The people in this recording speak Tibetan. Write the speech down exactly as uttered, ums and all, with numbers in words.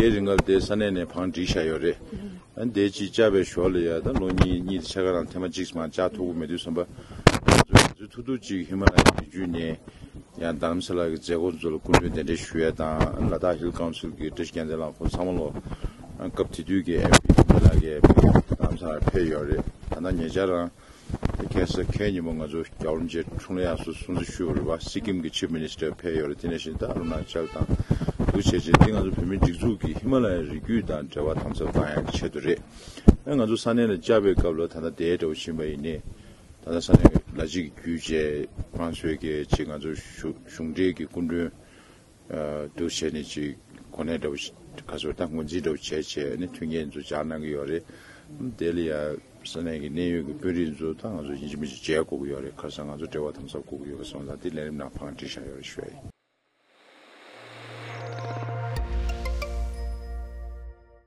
དེའི་རིང་ག་ལ་དེ་ས་གནས་ནས་བང་བསྒྲིགས་བཞག་ཡོད་རེད། ཨ་ནི་དེ་གཅིག་བཅག་པའི་ཞོར་ལ་ཡ་ད་ལོ་གཉིས་གཉིས་དང་ཕྱེད་ཀ་རང་ཐེངས་མ་གཅིག་མ་བཅག་ཐུབ་ཀྱི་མེད་དུས་ཙམ་པ། ང་ཚོས་ཐུག་ཐུག་ཅིག་ཧི་མ་ལ་ཡའི་རི་རྒྱུད་ནས་ཡང་རྡ་རམ་ས་ལ་གི་མཛད་སྒོ་ཚོ་ལ་སྐུ་མགྲོན་གདན་འདྲེན་ཞུ་ཡ་དང་། ལ་དྭགས་ཧིལ་ཀའུན་སིལ་གྱི་བཀྲ་ཤིས་རྒྱལ་མཚན་ལགས་ཁོང་ཚང་མ་ལོ་སྐབས་དེ་དུས་ཀྱི་ཨེམ་པི་ལགས་ཀྱིས་རྡ་རམ་ས་ལར་ཕེབས་ཡོད་རེད། ད་ལྟ་ཉེ་ཆར་རང་ཁ་སང་ཁ་ཉིན་མོ་ང་ཚོ་རྒྱལ་བ་རིན་པོ་ཆེ་འཁྲུངས་ལྷ་དབྱར་གསོལ་སྲུང་བརྩི་ཞུས་པ་རེད་པ། སི་ཀིམ་གྱི་ཆིབ་མི་ནི་སི་ཊར་ཕེབས་ཡོད་རེད། དེ་ནང་བཞིན་ད་ཨ་རུ་ན་ཅལ་དང་འདུག་བྱས་རྗེས་འདི་ང་ཚོ་བོད་མིའི་སྒྲིག་འཛུགས་ཀྱི་ཧི་མ་ལ་ཡའི་རི་རྒྱུད་དང་འབྲེལ་བ་དམ་ཟབ་བཏང་ཡག་གི་ཆེད་དུ་རེད། ཨ་ང་ཚོ་ས་གནས་ལ་བཅར་བའི་སྐབས་ལ་ད་ལྟ་དེའི་འདྲ་བོ་ཕྱིན་པ་ཡིན་ནའི། ད་ལྟ་ས་གནས་ལ་གཅིག་བརྒྱུད་བྱས་ཁོང་ཚོས་ཀྱི་ཅིག་ང་ཚོ་གཞུང་གཞུང་འབྲེལ་གྱི་སྐུ་མགྲོན་འདུག་བྱས་ནས་ཅིག་གོ་གནས་འདྲ་བོ་ཞིག་ག་ཚོད་ད་ངོས་འཛིན་འདྲ་བོ་བྱས་བྱས་ནས་མཐུན་རྐྱེན་ཚོ་སྦྱར་གནང་གི་ཡོད་རེད། དེ་ལ་ཡ་ས་གནས་ཀྱི་གནད་ཡོད་ཀྱི་དཔོན་རིགས་ཚོ་ད་ང་ཚོ་ཡིན་གཅིག་མིན་གཅིག་མཇལ་དགོས་ཀྱི་ཡོད་རེད། ཁ་སང་ང་ཚོ་འབྲེལ་བ་དམ་ཟབ་དགོས་ཀྱི་ཡོད་པ་སོང་ཙང་དེ་ལས་རིམ་ནང་བང་བསྒྲིགས་བཞག་ཡོད་རེད་ཞུ་ཡ་ཡིན།